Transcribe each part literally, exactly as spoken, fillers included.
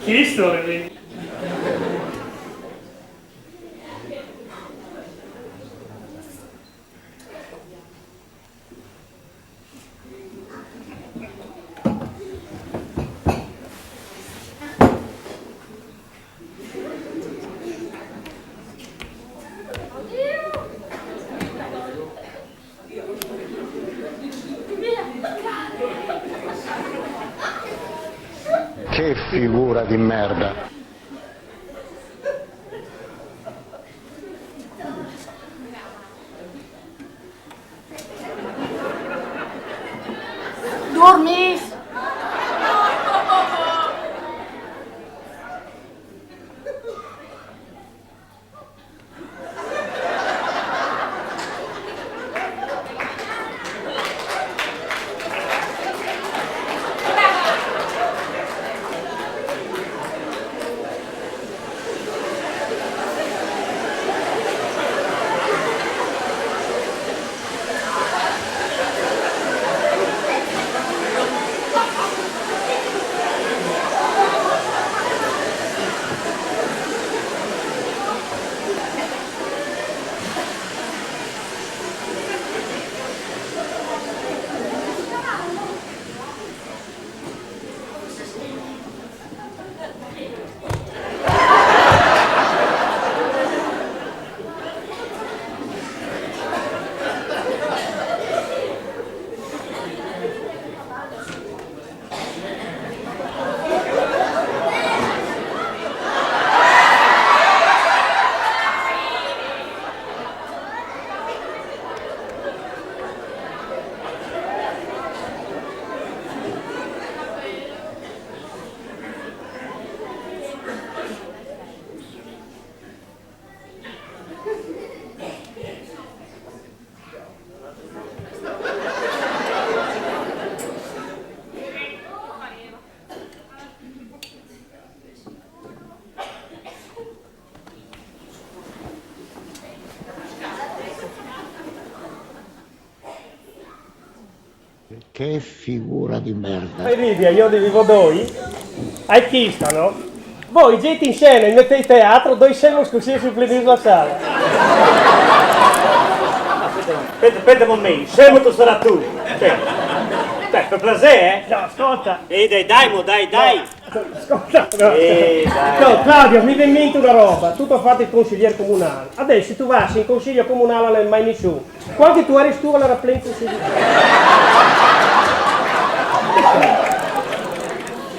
History. Che figura di merda. Dormís? Che figura di merda. E Lidia, io ti dico doi, hai chista, no? Voi gente in scena, in mezzo al teatro, doi scemi così si plenisa la sala. Aspetta, aspetta un momento, scemo tu sarà tu. Cioè, cioè, per piacere, eh? No, ascolta. Ehi, dai, dai, mo, dai, dai. Ascolta, no. Eh, dai, no, dai. Claudio, mi viene in mente una roba. Tu ti hai fatto il consigliere comunale. Adesso tu vai in consiglio comunale, non hai mai nessuno. Quando tu eri tu, allora plen consiglio.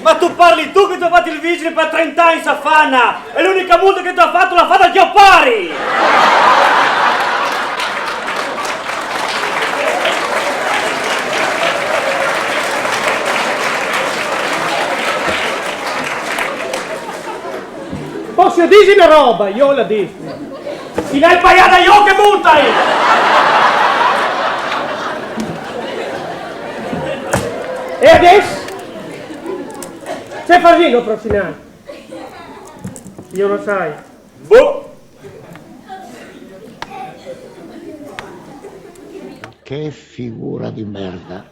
Ma tu parli tu che ti hai fatto il vigile per trenta anni, Safana! E l'unica multa che ti ha fatto l'ha fatta Dio pari! Posso dire una roba? Io la dico. Ti l'hai pagata io che multa è? E adesso? Che fai il prossimo anno? Io lo sai. Boh! Che figura di merda.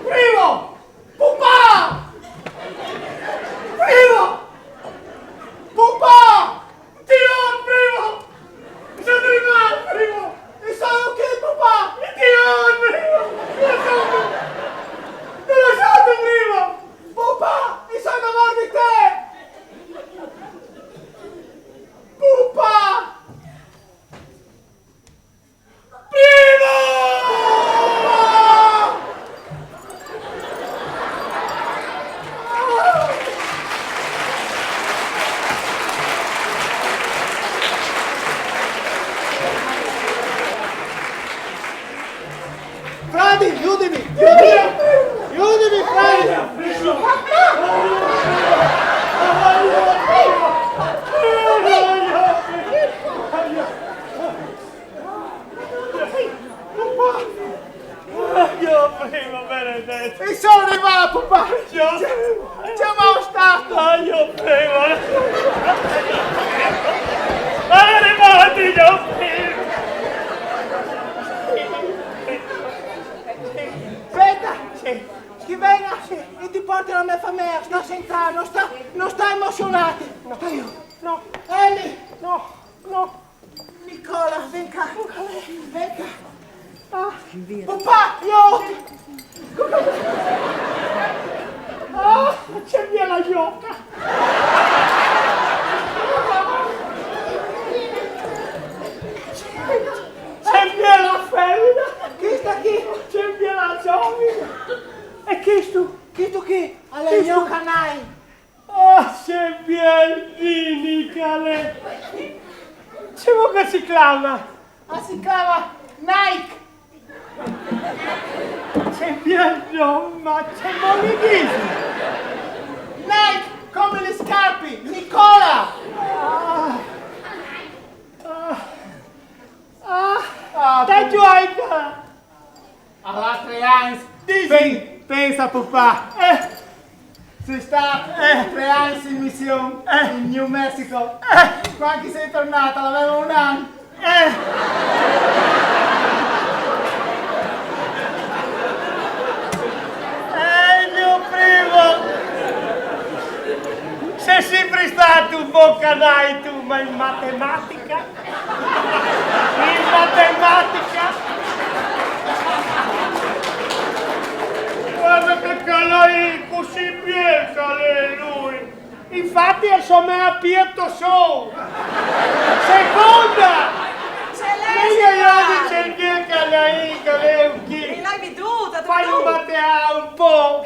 Primo! Pupà! Primo! Pupà! Tion, primo! Sei arrivato, primo! E sai che, pupà? Tion, primo! Ti l'ho lasciato, primo! Pupà! E sai che guardi te! Pupà! Primo! Frati, aiutami! Aiutami, aiutami, frati! Io prima, benedetto! E sono arrivato, papà! Io prima! Siamo stato! Ah, io prima! Arrivati, io prima! Suonate! No. Aiuto! No! Eli! No! No! Nicola, ven qua! Ven qua! Ah! Papà! Io! Ah! C'è via la gioca! C'è via la femmina! Questa qui! C'è via la giovine! E questo? Questo qui! Allora, io canai! Oh, che bel Dini, calè! Come che si chiama? Ah, si chiama Nike! Che bel nome, ma che nome dici? Nike, come le scarpe, Nicola! Ah, ah, ah, ah, dai, Giovanni! Allora, tre anni. Dici? Pen-, pensa, papà. Eh. Sono stato, eh, tre anni in missione, eh, in New Mexico. Eh. Quando sei tornata, l'avevo un anno. Eh. Eh, mio primo. Sei sempre stato un buon canale tu, ma in matematica? In matematica? Guarda che canale così bel che è lui! Infatti, insomma, è a Pietro Show! Seconda! C'è lei, signora! Io dice il mio canale, che è un chi? E l'hai veduta? Fai un bateà un po'!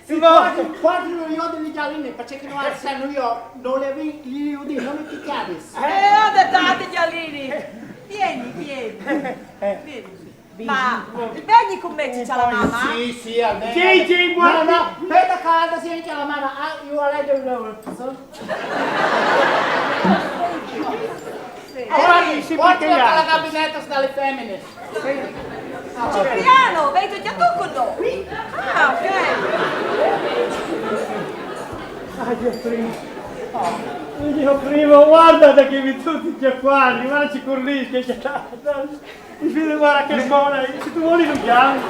Sì, no. Quasi, quasi non gli ho degli giallini, perché non alzano io, non le vi-, gli ho di-, non mi picchiare. Eh, ho detto, giallini. Vieni, vieni. Vieni. Ma vieni con me, c'è la mamma? Sì, sì, almeno. Sì, sì, no, guarda. No, aspetta, calma, sì, anche la mamma. Ah, io la leggo, no, so. Sì. Guardi, sì, porti la gabinetta dalle femmine. Cipriano, vedi già tu con noi? Ah, ok. Ah, Dio primo. Dio primo, guarda che mi tutti gli affari, guarda ci corrisce, che mi vede, guarda che buona, se tu vuoi lo chiami.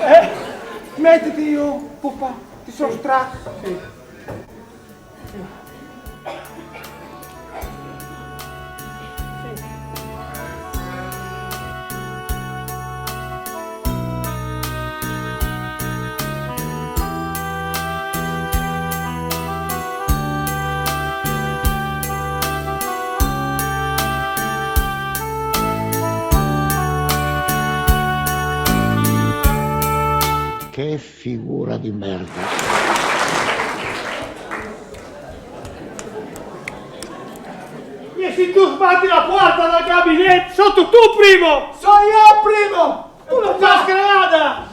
Eh, mettiti io, papà, ti sono stracco. Sì. Che figura di merda. E se tu sbatti la porta del gabinetto, sotto tu primo! Sono io primo! Tu l'hai già screata!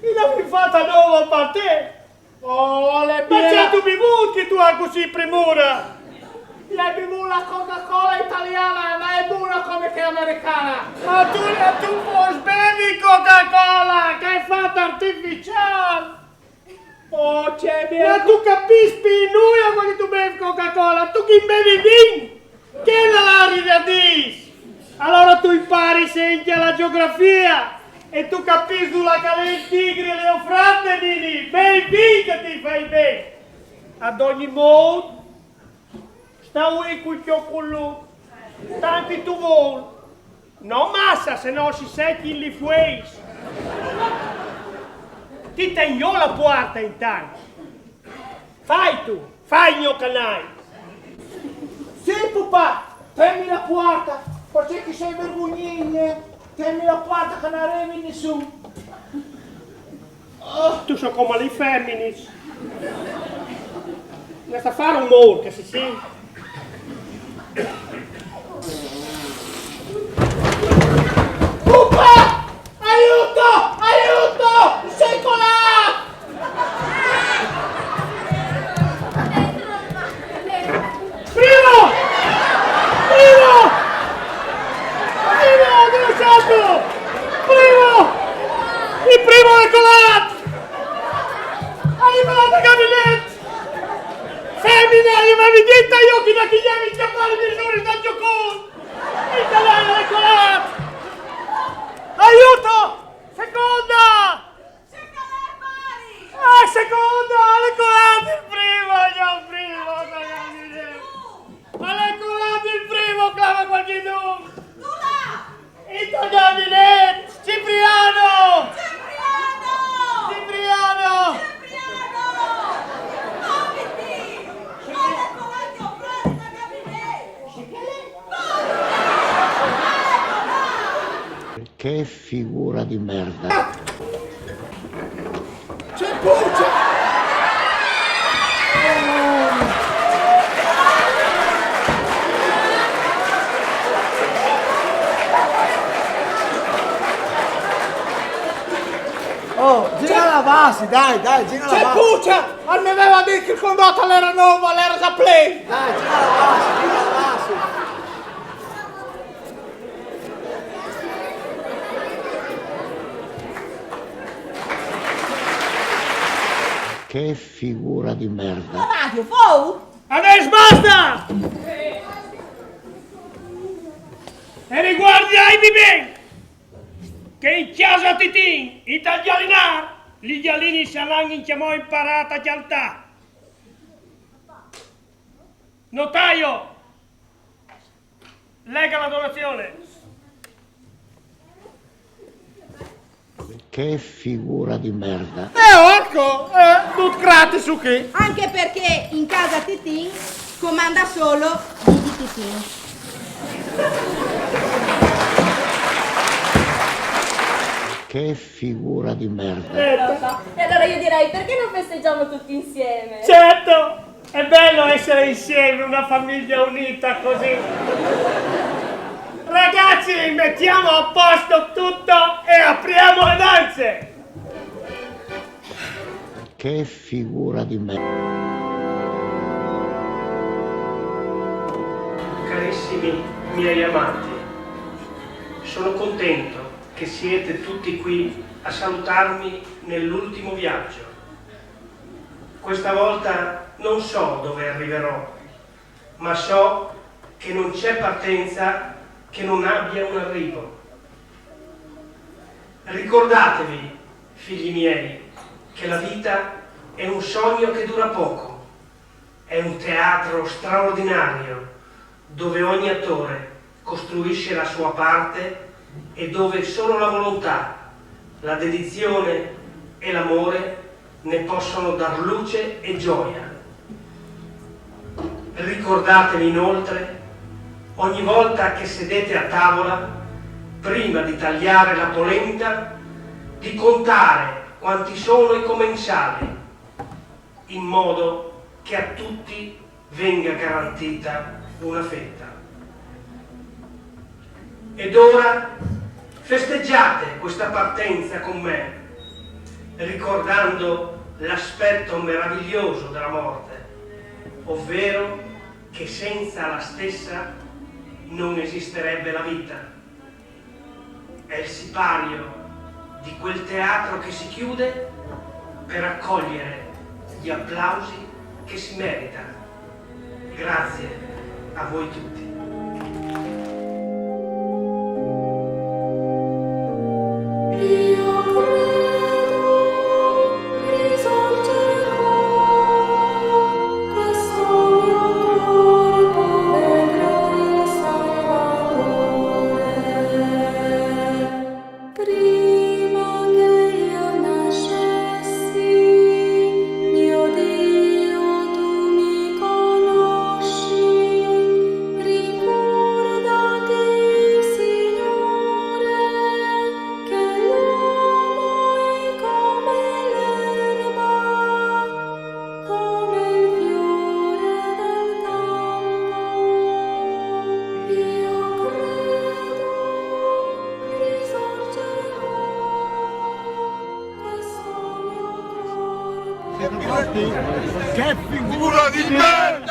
E l'avevi fatta nuova per te! Oh, le... Ma c'è tu bevuto che tu hai così premura? Lei bevu la Coca-Cola italiana, ma è buona come quella americana! Ma tu, ma tu puoi bevi Coca-Cola, che è fatta artificiale! Oh, c'è... Ma tu capisci nulla quando tu bevi Coca-Cola, tu che bevi vin, che la lari da dis. Allora tu impari sempre la geografia e tu capisci la calenda tigre e leofrante, Nini, bevi vin che ti fai bene. Ad ogni modo, sta qui col cioccolone, tanti tu vuoi. No massa, se no si secchi i fueis. Ti tengo la porta intanto. Fai tu, fai il mio canale. Sì, papà, temi la porta, perché che sei vergognoso. Temi la porta che non arrivi nessuno. Oh, tu sei come le femmine. Sta a fare un muro, che si sente. Pupa! Aiuto! Aiuto! Sei colato! Primo! Primo! Primo! Dove sei tu? Primo! Il primo è colato! Hai colato il gabinetto! Femmina, io mi avevi detto io che da chi gli avevi chiamato di giorno da giocone! Che figura di merda. C'è Puccia! Oh, gira la base, dai, dai, gira la C'è base. Puccia! Al me aveva dit che il condotto l'era novo, l'era già plen! Dai, gira la base, gira la base. Che figura di merda. Radio, fou? Adès basta! E riguardiaimi ben! Che in casa Titin, i taglialinà, li gialini saran in ciamò imparata a ciantà. Notaio! Lega la donazione! Che figura di merda. Eh, orco! Eh, tut crati su chi! Anche perché in casa Titin comanda solo Didi Titin. Che figura di merda. E allora io direi, perché non festeggiamo tutti insieme? Certo! È bello essere insieme, una famiglia unita così. Ragazzi, mettiamo a posto tutto e apriamo le danze! Che figura di merda. Carissimi miei amati, sono contento che siete tutti qui a salutarmi nell'ultimo viaggio. Questa volta non so dove arriverò, ma so che non c'è partenza che non abbia un arrivo. Ricordatevi, figli miei, che la vita è un sogno che dura poco, è un teatro straordinario dove ogni attore costruisce la sua parte e dove solo la volontà, la dedizione e l'amore ne possono dar luce e gioia. Ricordatevi inoltre, ogni volta che sedete a tavola, prima di tagliare la polenta, di contare quanti sono i commensali, in modo che a tutti venga garantita una fetta. Ed ora festeggiate questa partenza con me, ricordando l'aspetto meraviglioso della morte, ovvero che senza la stessa non esisterebbe la vita. È il sipario di quel teatro che si chiude per accogliere gli applausi che si merita. Grazie a voi tutti. Che figura di merda!